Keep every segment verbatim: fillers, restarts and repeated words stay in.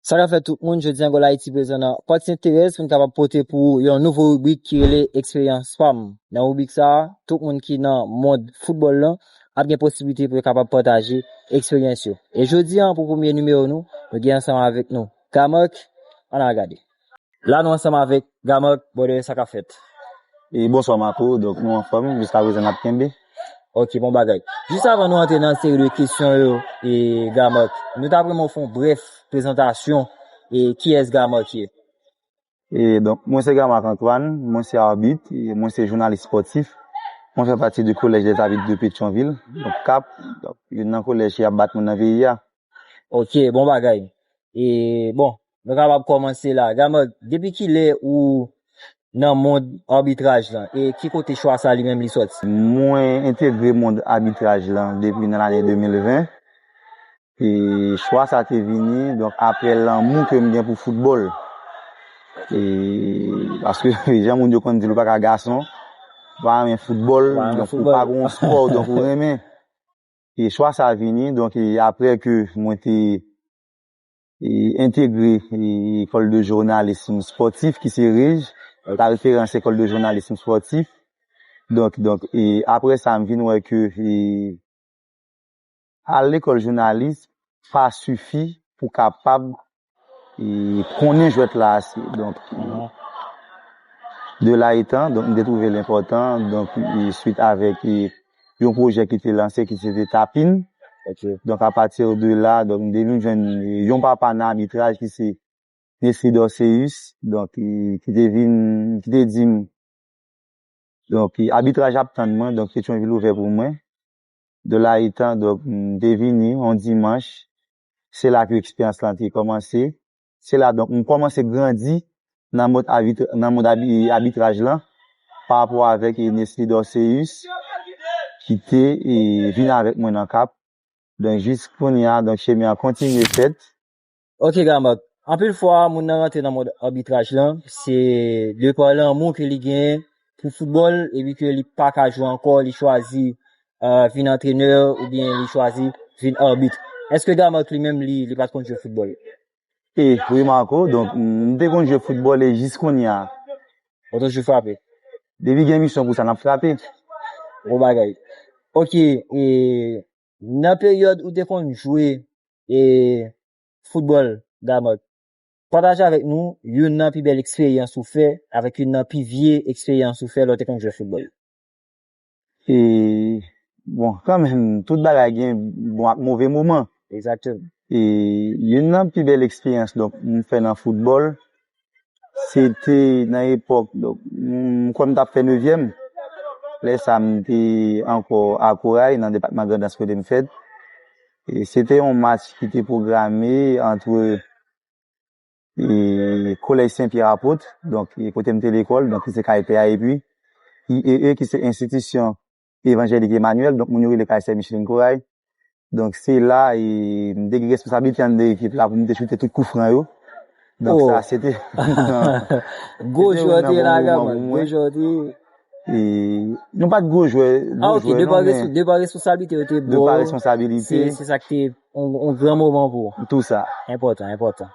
Sa k ap fèt tout moun, jodi a Goal Haiti prezan nan Pòt Sentterèz pou n kapab pote pou ou yon nouvo ribrik ki rele Eksperyans pa m. Nan ribrik sa a, tout moun ki nan mond foutbòl lan ap gen posiblite pou yo kapab pataje eksperyans yo. E jodi a, pou premye nimewo nou, nou gen ansanm avèk nou Gamark, ann al gade. La nou ansanm avèk Gamark, brother, sa k ap fèt? E bonswa Marco, donk nou anfòm, jiska prezan n ap kenbe. Ok, bon bagay. Jis avan nou antre nan seri de kesyon yo, e Gamark, nou ta renmen w fè yon brèf prezantasyon e kiyès Gamark ye. E donk, mwen se Gamark Antoine, mwen se abit, e mwen se jounalis spòtif. Mwen fè pati de Collège des Arbitres de Pétion-Ville, donk kap, donk, youn nan kolèj ki ap bat moun nan peyi a. Ok, bon bagay. E bon, nou kapab kòmanse la. Gamark, depi kilè ou nan mond abitraj lan? E ki kote chwa sa li menm li sòti? Mwen entegre mond abitraj lan depi nan lane de mil ven. E chwa sa te vini, donk, aprè lanmou ke m gen pou foutbòl. E paske jan moun yo konn di l, ou pa ka gason, ou pa renmen foutbòl, donk ou pa gen yon spò, donk ou renmen. E chwa sa vini, donk, e aprè ke mwen te e entegre e, École de Journalisme Sportif, ki se rej, la référence École de Journalisme Sportif. Donk, donk, e aprè sa, m vin wè ke e, al lekòl jounalis pa sifi pou kapab e, konnen jwèt la ase. Donk, de la etan, donk, m te twouve l enpòtan, donk, e, swit avèk e, yon pwojè ki te lanse, ki se te Tapin. Ok. Donk, apati de la, donk, m te vin jwenn yon papa nan abitraj ki se Nesly Dorcéus, donk, ki, ki te vin, ki te di m, donk, abitraj ap tann mwen, donk, Petyonvil ouvè pou mwen. De la etan, donk, m te vini yon dimanch, se la ke eksperyans lan te kòmanse. Se la, donk, m kòmanse grandi nan mond abit-, nan mond abi-, abitraj lan, pa rapò avèk e, Nesly Dorcéus, ki te e, vin avèk mwen nan kap. Donk, jis kounye a, donk, chemen an kontinye fèt. Ok, Gamark. Anpil fwa, moun nan rantre nan mond abitraj lan, se de pa lanmou ke li genyen pou foutbòl, epi ke li pa ka jwe ankò, li chwazi eh, vin antrenè oubyen li chwazi vin abit. Èske Gamark li menm li, li pa t konn jwe foutbòl? E, wi Marco, donk, m te konn jwe foutbòl e jis kounye a. Ou toujou frape? Depi gen misyon pou sa, n ap frape. Bon bagay. Ok, e nan peryòd ou te konn jwe e foutbòl, Gamark, pataje avèk nou youn nan pi bèl eksperyans ou fè avèk youn nan pi vye eksperyans ou fè lè w te konn jwe foutbòl. E, bon, kanmenm, tout bagay gen bon ak move moman. Egzakteman. E, youn nan pi bèl eksperyans, donk, m fè nan foutbòl, se te nan epòk, donk, m kwè m t ap fè nevyèm. Lè sa, m te ankò a Koray, nan depatman Grandans, kote m fèt. E se te yon match ki te pwograme antre e, Kolèj Sen Pyè Apot, donk, e, kote m te lekòl, donk, ki se kay pè a, epi I E E, ki se Enstitisyon Evanjelik Emanyèl, donk, moun yo rele kay Sè Micheline Corail. Donk, se la, e, m te gen responsablite anndan ekip la pou m te choute tout kou fran yo. Donk, sa, se te, gwo jwè w te ye la, Gamark, gwo jwè w te ye. E, nou pa t gwo jwè, gwo jwè, non, men de pa responsablite yo te ba w, se sa k te yon, yon gran moman pou ou. Tou sa. Enpòtan, enpòtan.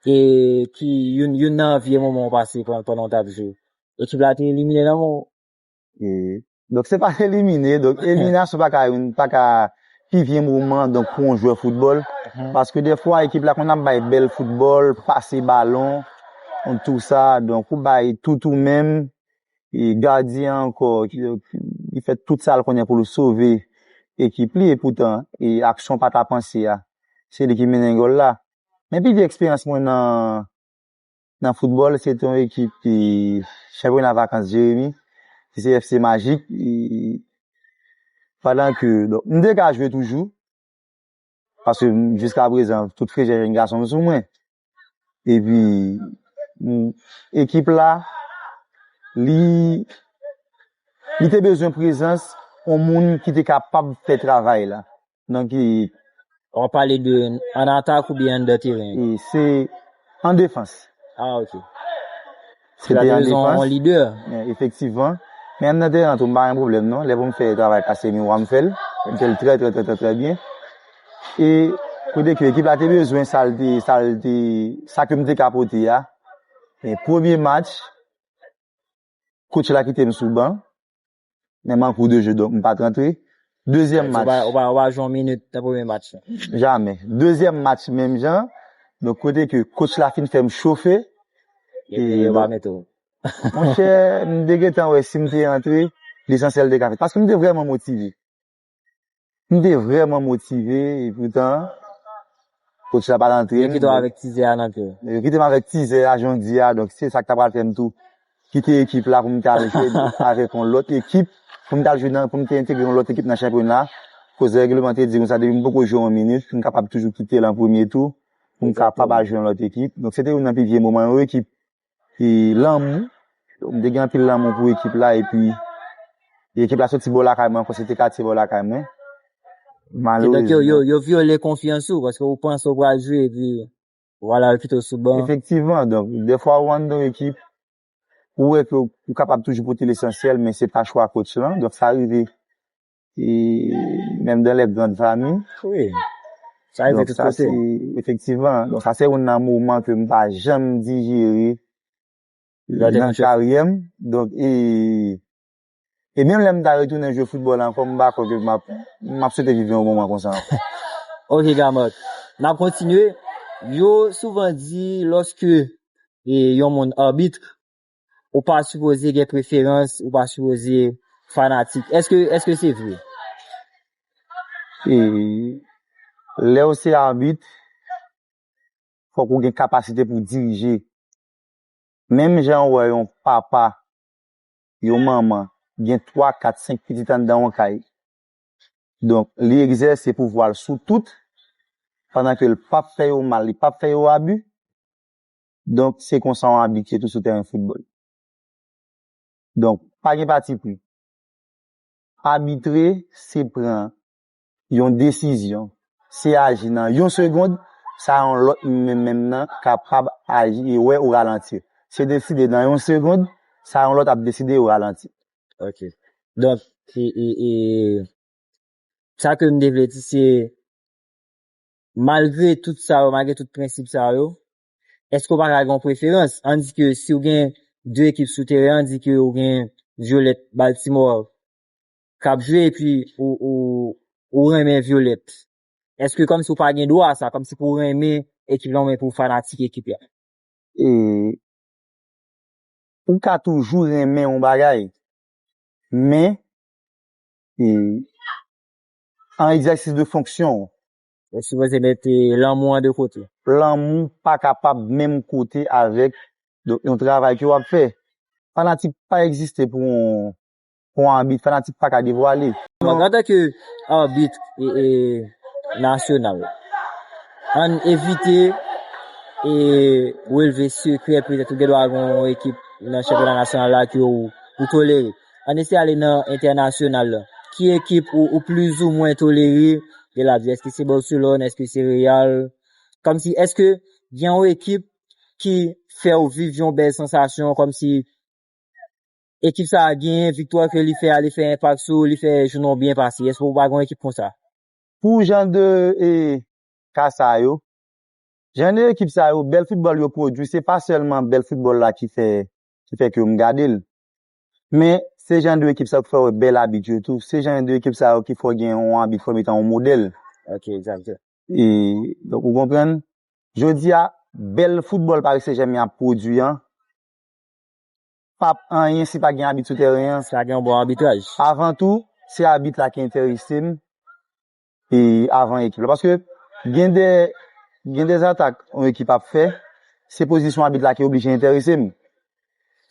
E ki youn, youn nan vye moman w pase pandan, pandan w t ap jwe? Ekip la te elimine nan men w? E, donk, se pa elimine, donk, eliminasyon pa ka youn, pa ka pi vye moman, donk, pou yon jwè foutbòl. Paske dèfwa, ekip la konn ap bay bèl foutbòl, pase balon, tou sa, donk, ou bay tout ou menm, e gadyen an ankò, ki, ki fè tout sa l konnen pou l sove ekip li, e poutan, e aksyon pa ta panse a, se li ki mennen gòl la. Men pi vye eksperyans mwen nan, nan foutbòl, se te yon ekip ki chanpyona vakans Jeremi, ki se F C Magic, e pandan ke, donk, m te ka jwe toujou, paske m, jiska prezan, tout frejè jèn gason m sou mwen. Epi, m, ekip la, li, li te bezwen prezans yon moun ki te kapab fè travay la. Donk, e, w ap pale de an atak oubyen anndan teren? E se an defans. Ah, ok. Se te an defans. Yon lidè. Men efektivman. Men anndan teren an tou, m pa gen pwoblèm non. Lè pou m fè travay Casemiro a, m fè l. M fè l trè, trè, trè, trè, trè byen. E Kote ke ekip la te bezwen sa l te, sa l te, sa ke m te ka pote a. Men premye match, coach la kite m sou ban. Men m an kou de je, donk m pa t rantre. Dezyèm match. Ou pa, ou pa, ou pa jwe yon minit nan premye match la. Jamè. Dezyèm match, menm jan. Donk, kote ke coach la fin fè m chofe. E yo pa mete w. Monchè, m te gentan wè si m te antre, lesansyèl te ka fèt. Paske m te vrèman motive. M te vrèman motive, e poutan, coach la pa t antre m. Yo kite w avèk tizè a nan pye w. Yo kite m avèk tizè a, jan w di a, donk se sa k ta pral fè m tou kite ekip la pou m t al jwe avèk yon lòt ekip, pou m t al jwe nan, pou m te entegre yon lòt ekip nan chanpyona. Koz règleman te di konsa, depi m poko jwe yon minit, m kapab toujou kite l an premye tou, pou m kapab al jwe yon lòt ekip. Donk, se te youn nan pi vye moman yon ekip e lanmou. M te gen anpil lanmou pou ekip la, epi ekip la soti bò lakay mwen, ankò se te katye bò lakay mwen. E donk, yo, yo, yo vyole konfyans ou, paske ou panse ou pral jwe, epi vwala, yo kite w sou ban. Efektivman, donk, dèfwa ou anndan ekip, ou wè ke ou kapab toujou pote lesansyèl, men se pa chwa coach lan. Donk, sa rive e menm dans les grandes familles. Wi. Sa rive tout kote. Donk, sa se, efektivman, donk, sa se youn nan moman ke m pa janm dijere nan karyè m. Donk, e, e menm lè m ta retounen jwe foutbòl ankò, m pa kwè ke m ap, m ap swete viv yon moman konsa ankò. Ok, Gamòt. N ap kontinye. Yo souvan di, lòske, e, yon moun abit, ou pa sipoze gen preferans, ou pa sipoze fanatik. Èske, èske se vre? E lè w se abit, fòk ou gen kapasite pou dirije. Menm jan w wè yon papa, yon manman, gen twa, kat, senk pitit anndan yon kay. Donk, li egzèse pouvwa l sou tout, pandan ke l p ap fè yo mal, li p ap fè yo abi. Donk, se konsa yon abit ye tou sou tèren foutbòl. Donk, pa gen patipri. Abitre, se pran yon desizyon. Se aji nan yon segonn, sa yon lòt menm, menm nan kapab aji e wè ou ralanti. Se deside nan yon segonn, sa yon lòt ap deside ou ralanti. Ok. Donk, e, e, e, sa ke m te vle di, se malgre tout sa yo, malgre tout prensip sa yo, èske w pa ka gen yon preferans? Ann di ke si w gen de ekip sou teren an, ann di ke w gen Violette Baltimore k ap jwe, epi ou, ou, ou renmen Violette. Èske kòmsi w pa gen dwa a sa, kòmsi pou w renmen ekip lan, oubyen pou w fanatik ekip la? E ou ka toujou renmen yon bagay, men, e, an egzèsis de fonksyon w. Ou sipoze mete lanmou an de kote. Lanmou pa kapab menm kote avèk, donk, yon travay ke w ap fè. Fanatik pa egziste pou yon, pou yon abit. Fanatik pa ka devwale. Donk, antanke abit e, e, nasyonal, ann evite e relve sekrè, petèt ou gen dwa gen yon ekip nan chanpyona nasyonal la ke ou, ou tolere. Ann eseye ale nan entènasyonal la. Ki ekip ou, ou plizoumwen tolere? Gen la di, èske se Barcelone, èske se Real? Kòmsi, èske gen yon ekip ki fè w viv yon bèl sansasyon, kòmsi ekip sa a genyen, viktwa ke li fè a, li fè enpak sou ou, li fè jounen w byen pase? Èske ou pa gen yon ekip konsa? Pou jan de, e, ka sa yo, jan de ekip sa yo, bèl foutbòl yo pwodui, se pa sèlman bèl foutbòl la ki fè, ki fè ke m gade l. Men, se jan de ekip sa yo ki fè w wè bèl abit yo tou. Se jan de ekip sa yo ki fè w gen yon abit kòm etan yon modèl. Ok, egzakte. E, donk, ou konprann? Jodi a, bèl foutbòl Paris Saint-Germain ap pwodui an, p ap anyen si pa gen abit sou tèren an. Sa gen yon bon abitraj. Avan tou, se abit la ki enterese m, e avan ekip la. Paske gen de, gen de zatak yon ekip ap fè, se pozisyon abit la ki oblije enterese m.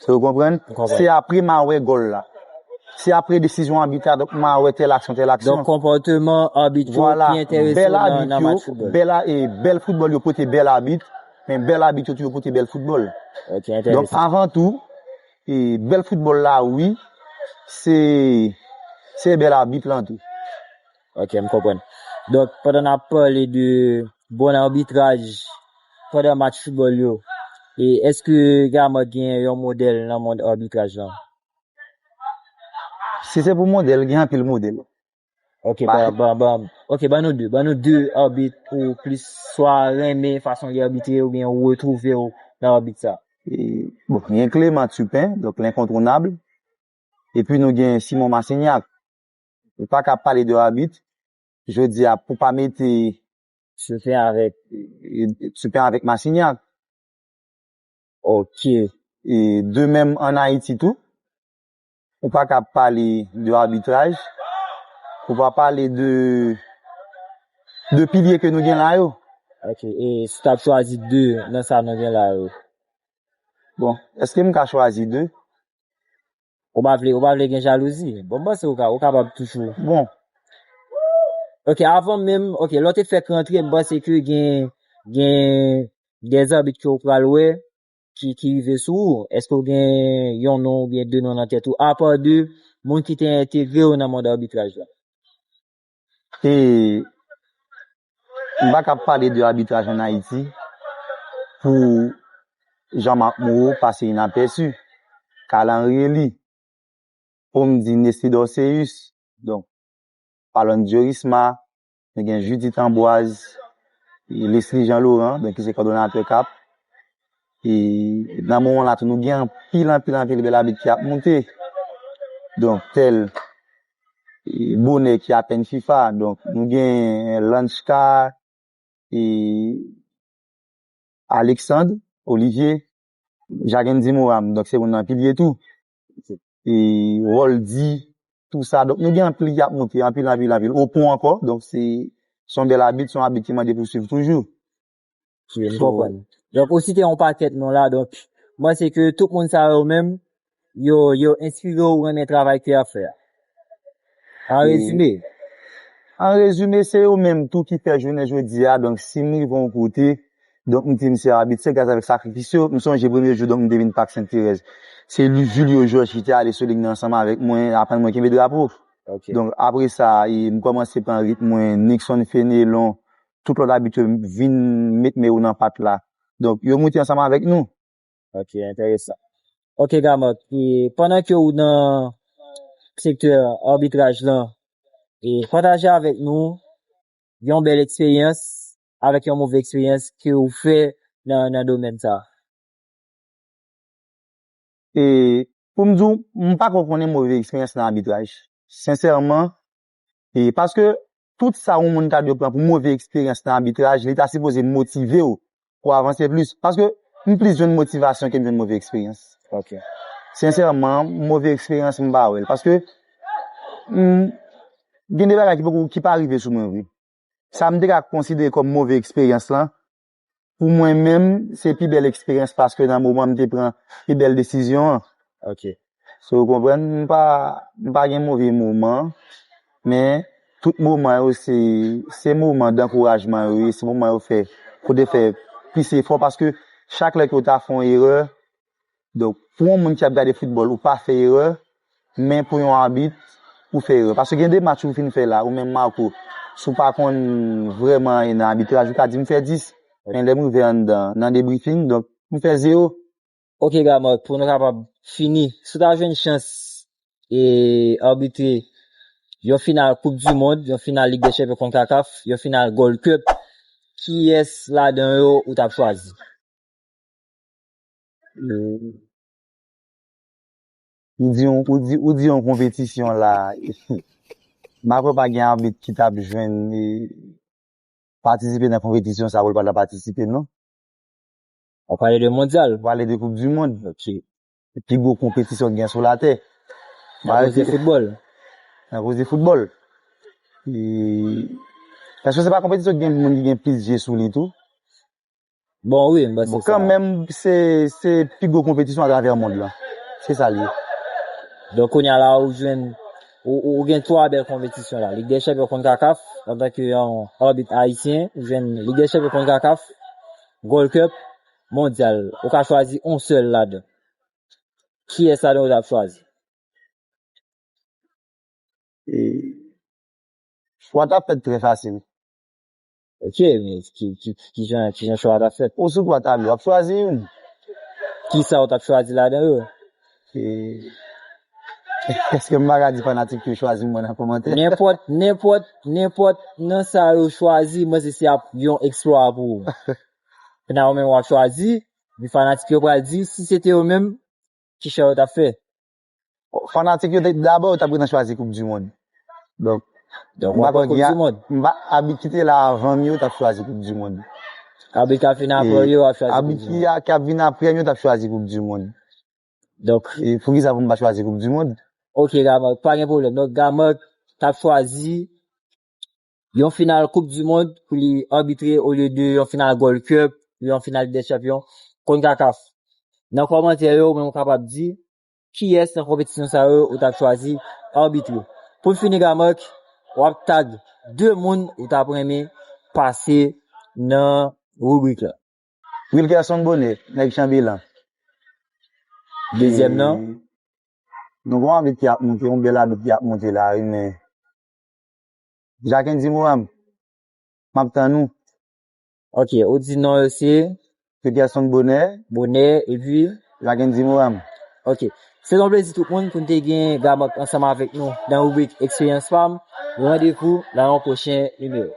Èske w konprann? M konprann. Se apre m a wè gòl la. Se apre desizyon abit la, donk m a wè tèl aksyon, tèl aksyon. Donk, konpòteman abit yo ki enterese w nan, nan match foutbòl. Bèl abit yo, bèl a-, e, bèl foutbòl yo pote bèl abit, men bèl abit yo tou yo pote bèl foutbòl. Ok, enteresan. Donk, avan tou, e, bèl foutbòl la, wi, se, se bèl abit lan tou. Ok, m konprann. Donk, pandan n ap pale de bon abitraj pandan match foutbòl yo, e èske Gamòt gen yon modèl nan mond abitraj lan? Si se pou modèl, gen anpil modèl. Ok, ba, ba, ba, ok, ban nou de, ban nou de abit ou plis swa renmen fason li abitre oubyen ou retwouve w nan abit sa. E, bon, gen Clément Turpin, donk lenkontwonab. Epi nou gen Simon Massignac. Ou pa ka pale de abit, jodi a, pou pa mete Turpin avèk e, e, Turpin avèk Massignac. Ok. E de menm an Ayiti tou, ou pa ka pale de abitraj, ou pa pale de, de pilye ke nou gen la yo. Ok. E si w t ap chwazi de nan sa nou gen la yo? Bon, èske m ka chwazi de? Ou pa vle, ou pa vle gen jalouzi. Bon, m panse ou ka, ou kapab toujou. Bon. Ok, avan menm, ok, lè w te fèk rantre, m panse ke gen, gen de zabit ke w pral wè ki, ki rive sou ou. Èske w gen yon non oubyen de non nan tèt ou, apa de moun ki te entegre w nan mond abitraj la? E m pa ka pale de abitraj an Ayiti pou Jean-Marc Moreau pase inapèsi. Carl Henry Elie, pou m di Nestor Dorcéus, donk, Palon Diorisma, nou gen Judith Amboise, e Leslie Jean Laurent, donk, ki se kòdonatè kap. E nan moman la tou, nou gen anpil, anpil, anpil bèl abit ki ap moute. Donk, tèl, e, Bonè ki apèn fifa. Donk, nou gen Lanchka, e, Alexandre, Olivier, Jacques Andy Moram, donk se moun nan pilye tou. E Roldy, tou sa. Donk, nou gen anpil ki ap moute, anpil, anpil, anpil. Opon ankò, donk se, se yon bèl abit, se yon abit ki mande pou swiv toujou. Ok, m So, konprann. Donk, ou site yon pakèt non la, donk, m panse ke tout moun sa yo menm, yo, yo enspire w renmen travay ke y ap fè a. An E, rezime. An rezime, se yo menm tou ki fè jounen jodi a. Donk, si m rive yon kote, donk, m di m se abit, se gras avèk sakrifis yo. M sonje premye jou, donk, m te vin Pak Sent Terèz. Se Julio Georges ki te ale sou lig nan ansanm avèk mwen, aprann mwen kenbe drapo. Ok. Donk, apre sa, e, m kòmanse pran ritm mwen, Nixon Fenelon, tout lòt abit yo vin met men yo nan pat la. Donk, yo moute ansanm avèk nou. Ok, enteresan. Ok, Gamart, e pandan ke ou nan sektè abitraj lan, e pataje avèk nou yon bèl eksperyans avèk yon move eksperyans ke ou fè nan, nan domèn sa. E pou m di w, m pa ko konnen move eksperyans nan abitraj. Sensèman, e paske tout sa yon moun ta dwe pran pou move eksperyans nan abitraj, li ta sipoze motive w pou avanse plis. Paske m plis jwenn motivasyon ke m jwenn move eksperyans. Ok. Sensèman, move eksperyans, m pa wè l. Paske m, gen de bagay ki poko, ki pa rive sou mwen vre. Sa m te ka konsidere kòm move eksperyans lan, pou mwen menm, se pi bèl eksperyans paske nan moman m te pran pi bèl desizyon an. Ok. So, ou konprann, m pa, m pa gen move moman, men tout moman yo se, se moman dankourajman yo ye, se moman yo fè, pou te fè plis efò, paske chak lè ke w ta fè yon erè, donk, pou yon moun ki ap gade foutbòl, ou pa fè erè, men pou yon abit, ou fè erè. Paske gen de match ou fin fè la, ou menm Marco, si w pa konn vrèman anyen nan abitraj, ou ka di m fè dis, men lè m rive anndan, nan debriefing, donk, m fè zewo. Ok, Gamart, pou nou kapab fini, si w ta jwenn chans e abitre yon final Koup di Mond, yon final Lig dè Chanpyon Concacaf, yon final Gold Cup, kiyès ladan yo ou t ap chwazi? Ou di yon, ou di, ou di yon konpetisyon la. M pa kwè pa gen abit ki t ap jwenn, e, patisipe nan konpetisyon sa pou l pa ta patisipe, non. Ou pale de mondyal? Ou pale de Koup di Mond. Ok. Pi gwo konpetisyon ki gen sou latè. Nan koze foutbòl. Nan koze foutbòl. E, paske se pa konpetisyon ki gen moun ki gen plis je sou li tou. Bon, wi, m panse bon, sa. Kanmenm, se, se pi gwo konpetisyon atravè mond lan. Se sa l ye. Donk, kounye a la, ou jwenn, ou, ou, ou gen twa bèl konpetisyon la. Lig dè Chanpyon Concacaf, antanke yon abit ayisyen, ou jwenn Lig dè Chanpyon Concacaf, Gold Cup, Mondyal. Ou ka chwazi yon sèl ladan. Kiyès ladan ou t ap chwazi? E, chwa t ap fèt trè fasil. Ok, men ki, ki, ki jan, ki jan chwa a t ap fèt? Ou sou twa tablo, w ap chwazi youn. Kisa ou t ap chwazi ladan yo? E, Èske m pa ka di fanatik yo chwazi mwen nan kòmantè? Nenpòt, nenpòt, nenpòt nan sa yo chwazi, mwen se se ap yon eksplwa pou ou. Kounye a ou menm w ap chwazi, epi fanatik yo pral di, si se te yo menm, ki chwa yo t ap fè. Fanatik yo dabò yo t ap gentan chwazi Koup di Mond. Donk, Donk, w ap pran Koup di Mond. M pa abit ki te la avan m yo t ap chwazi Koup di Mond. Abit k ap vin apre yo ap chwazi Koup Abit di ki Mond. a- ki ap vin apre m yo t ap chwazi Koup di Mond. Donk, E poukisa pou m pa chwazi Koup di Mond? Ok, Gamark, pa gen pwoblèm. Donk, Gamark t ap chwazi yon final Koup di Mond pou li anbitre olye de yon final Gold Cup, yon final Ligue des Champions, Concacaf. Nan kòmantè yo, ou menm ou kapab di kiyès nan konpetisyon sa yo ou t ap chwazi anbitre. Pou n fini, Gamark, w ap tag de moun ou t ap renmen pase nan ribrik la. Wilkerson Bonè, nèg Chanbelan. Dezyèm nan? Nou gen yon abit ki ap monte, yon bèl abit ki ap monte la, wi, men Jacquendy Moram, m ap tann ou. Ok, ou di non yo se Wilkerson Bonè, Bonè, epi Jacquendy Moram. Ok. Se yon plezi tout moun pou n te gen Gamark ansanm avèk nou nan ribrik Eksperyans pa m. Randevou nan yon pwochen nimewo.